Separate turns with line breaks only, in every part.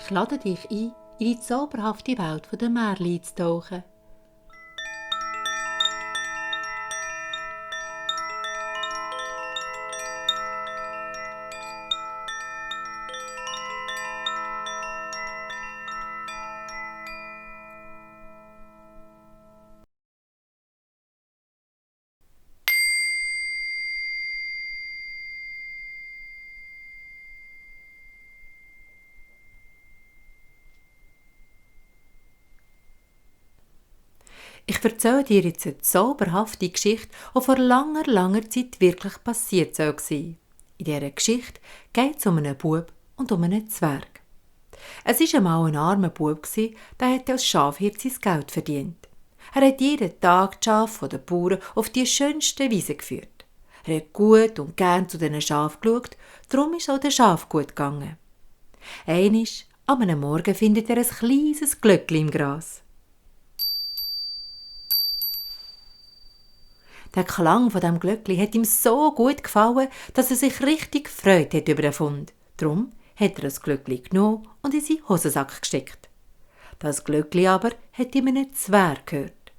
Ich lade dich ein, in die zauberhafte Welt der Märchen einzutauchen. Ich erzähle dir jetzt eine zauberhafte Geschichte, die vor langer, langer Zeit wirklich passiert sein soll. In dieser Geschichte geht es um einen Bub und um einen Zwerg. Es war einmal ein armer Bub, der hatte als Schafhirt sein Geld verdient. Er hat jeden Tag die Schafe der Bauern auf die schönsten Wiesen geführt. Er hat gut und gern zu diesen Schafen geschaut, darum ist es auch den Schafen gut gegangen. Einmal, an einem Morgen, findet er ein kleines Glöckchen im Gras. Der Klang von dem Glöckli hat ihm so gut gefallen, dass er sich richtig gefreut hat über den Fund. Darum hat er das Glöckli genommen und in seinen Hosensack gesteckt. Das Glöckli aber hat ihm einen Zwerg gehört.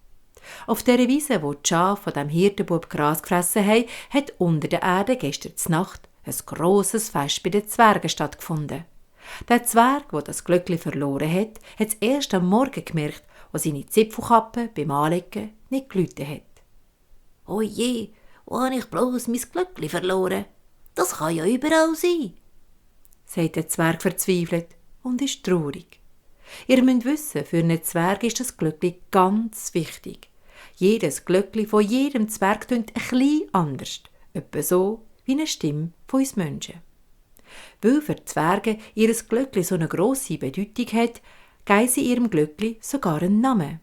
Auf der Wiese, wo die Schafe von dem Hirtenbub Gras gefressen haben, hat unter der Erde gestern Nacht ein grosses Fest bei den Zwergen stattgefunden. Der Zwerg, der das Glöckli verloren hat es erst am Morgen gemerkt, als seine Zipfelkappe beim Anlegen nicht geläutet hat.
«Oh je, wo habe ich bloß mein Glöckli verloren? Das kann ja überall sein»,
sagt der Zwerg verzweifelt und ist traurig. Ihr müsst wissen, für einen Zwerg ist das Glöckli ganz wichtig. Jedes Glöckli von jedem Zwerg tönt ein bisschen anders, etwa so wie eine Stimme von uns Menschen. Weil für die Zwerge ihr Glöckli so eine grosse Bedeutung hat, geben sie ihrem Glöckli sogar einen Namen.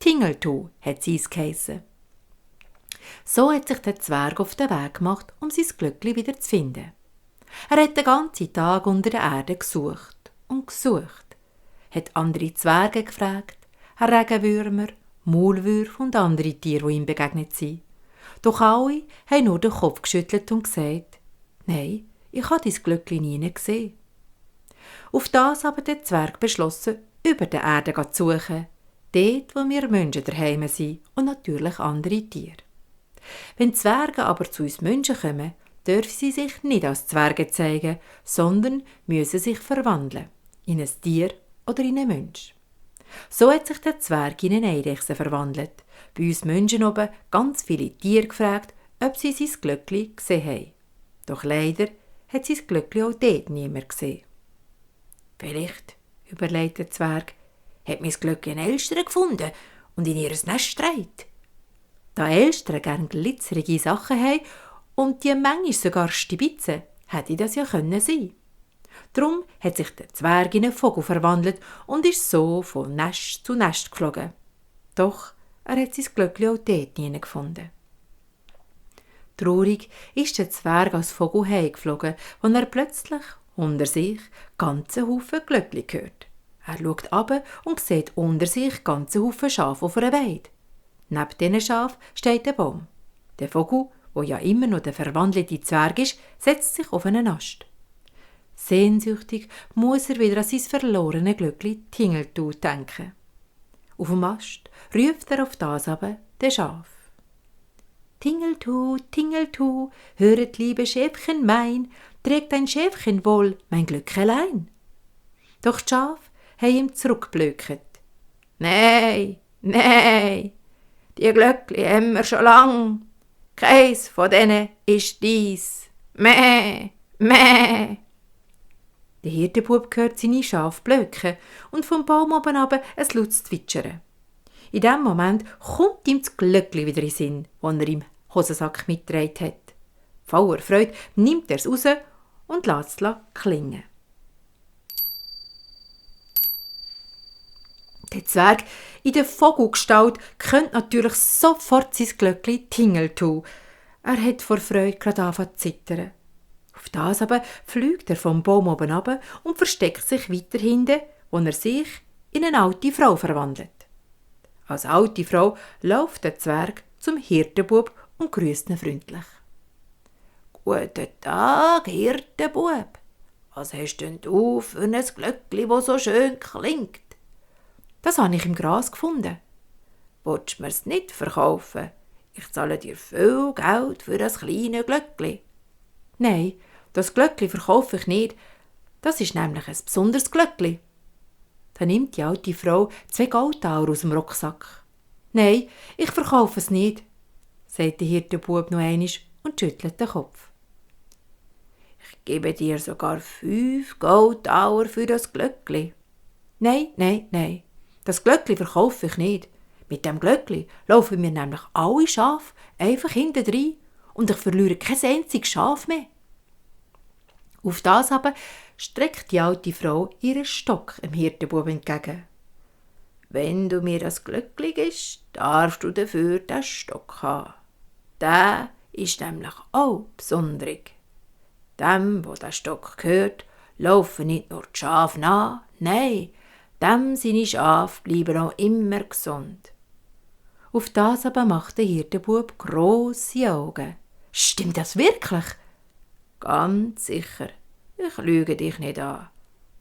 Tingeltu hat sie es geheissen. So hat sich der Zwerg auf den Weg gemacht, um sein Glöckli wieder zu finden. Er hat den ganzen Tag unter der Erde gesucht und gesucht, hat andere Zwerge gefragt, Regenwürmer, Maulwürfe und andere Tiere, die ihm begegnet sind. Doch alle haben nur den Kopf geschüttelt und gesagt, «Nein, ich habe dein Glöckli nie gesehen.» Auf das aber der Zwerg beschlossen, über der Erde zu suchen, dort, wo wir Menschen daheim sind und natürlich andere Tiere. Wenn Zwerge aber zu uns Menschen kommen, dürfen sie sich nicht als Zwerge zeigen, sondern müssen sich verwandeln in ein Tier oder in einen Mensch. So hat sich der Zwerg in eine Eidechse verwandelt. Bei uns Menschen oben ganz viele Tiere gefragt, ob sie sein Glöckli gesehen haben. Doch leider hat sein Glöckli auch dort niemand gesehen.
«Vielleicht», überlegt der Zwerg, «hat mein Glöckli eine Elster gefunden und in ihr Nest getragen.»
Da Elstern gern glitzerige Sachen haben und die manchmal sogar stibitzen, hätte das ja können sein. Darum hat sich der Zwerg in einen Vogel verwandelt und ist so von Nest zu Nest geflogen. Doch er hat sein Glöckli auch dort nie gefunden. Traurig ist der Zwerg als Vogel heimgeflogen, als er plötzlich unter sich ganze Haufen Glöckli hört. Er schaut runter und sieht unter sich ganze Haufen Schafe auf einer Weide. Neben diesen Schafen steht ein Baum. Der Vogel, der ja immer noch der verwandelte Zwerg ist, setzt sich auf einen Ast. Sehnsüchtig muss er wieder an sein verlorenes Glöckli Tingeltu denken. Auf dem Ast ruft er auf das aber den Schaf. «Tingeltu, Tingeltu, höret, liebe Schäfchen mein, trägt ein Schäfchen wohl mein Glöckelein.» Doch die Schafe haben ihm zurückblöket.
«Nein, nein, die Glöckli haben wir schon lang. Keins von denen ist dies. Mäh, mäh.»
Der Hirtenbub hört seine Schafe blöken und vom Baum oben runter ein lautes Zwitschern. In dem Moment kommt ihm das Glöckli wieder in den Sinn, das er im Hosensack mitgetragen hat. Voller Freude nimmt er es raus und lässt es klingen. Der Zwerg in der Vogelgestalt könnte natürlich sofort sein Glöckli Tingeltu. Er hat vor Freude gerade angefangen zu zittern. Auf das aber fliegt er vom Baum oben runter und versteckt sich weiter hinten, wo er sich in eine alte Frau verwandelt. Als alte Frau läuft der Zwerg zum Hirtenbub und grüßt ihn freundlich.
«Guten Tag, Hirtenbub. Was hast denn du für ein Glöckli, wo so schön klingt?
Das habe ich im Gras gefunden.
Willst du mir's nicht verkaufen? Ich zahle dir viel Geld für das kleine Glöckli.
Nein, das Glöckli verkaufe ich nicht. Das ist nämlich ein besonderes Glöckli. Da nimmt die alte Frau 2 Goldtaler aus dem Rucksack. Nein, ich verkaufe es nicht, sagt der Hirtenbub noch einmal und schüttelt den Kopf.
Ich gebe dir sogar 5 Goldtaler für das Glöckli.
Nein, das Glöckli verkaufe ich nicht. Mit dem Glöckli laufen mir nämlich alle Schafe einfach hinten rein und ich verliere kein einziges Schaf mehr. Auf das aber streckt die alte Frau ihren Stock dem Hirtenbub entgegen.
Wenn du mir das Glöckli gibst, darfst du dafür den Stock haben. Der ist nämlich auch besonderig. Dem, wo der Stock gehört, laufen nicht nur die Schafe nach, nein, dem seine Schafe bleiben auch immer gesund.
Auf das aber macht der Hirtenbub grosse Augen. Stimmt das wirklich?
Ganz sicher. Ich lüge dich nicht an.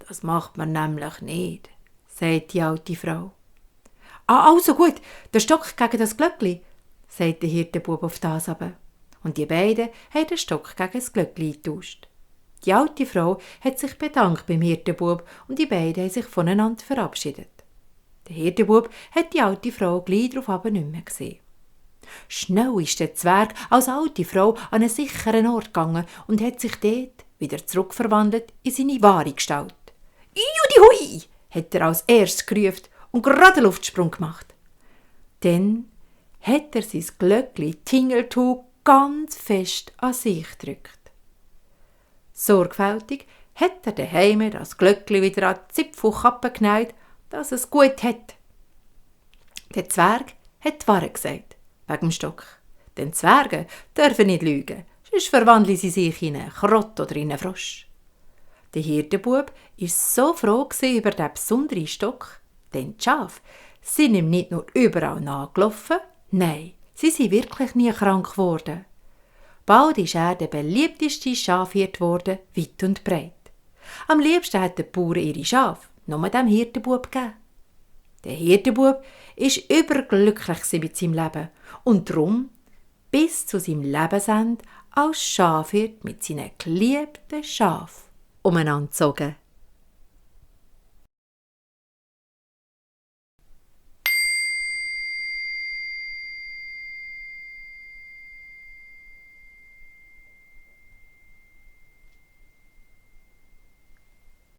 Das macht man nämlich nicht,
sagt die alte Frau. Also gut, der Stock gegen das Glöckli, sagt der Hirtenbub auf das aber. Und die beiden haben den Stock gegen das Glöckli getauscht. Die alte Frau hat sich bedankt beim Hirtenbub und die beiden haben sich voneinander verabschiedet. Der Hirtenbub hat die alte Frau gleich darauf nicht mehr gesehen. Schnell ist der Zwerg als alte Frau an einen sicheren Ort gegangen und hat sich dort wieder zurückverwandelt in seine wahre Gestalt. «Judi hui!» hat er als erstes gerufen und gerade einen Luftsprung gemacht. Dann hat er sein Glöckli Tingeltu ganz fest an sich gedrückt. Sorgfältig hat er daheim das Glöckli wieder an die Zipfelkappe genäht, dass es gut hat. Der Zwerg hat die Wahrheit gesagt, wegen dem Stock. Denn Zwerge dürfen nicht lügen, sonst verwandeln sie sich in einen Krott oder in einen Frosch. Der Hirtenbub war so froh über diesen besonderen Stock, denn die Schafe sind ihm nicht nur überall nachgelaufen, nein, sie sind wirklich nie krank geworden. Bald ist er der beliebteste Schafhirt geworden, weit und breit. Am liebsten hat der Bauern ihre Schafe nur dem Hirtenbub gegeben. Der Hirtenbub war überglücklich mit seinem Leben und darum bis zu seinem Lebensende als Schafhirt mit seinen geliebten Schafen umeinander gezogen.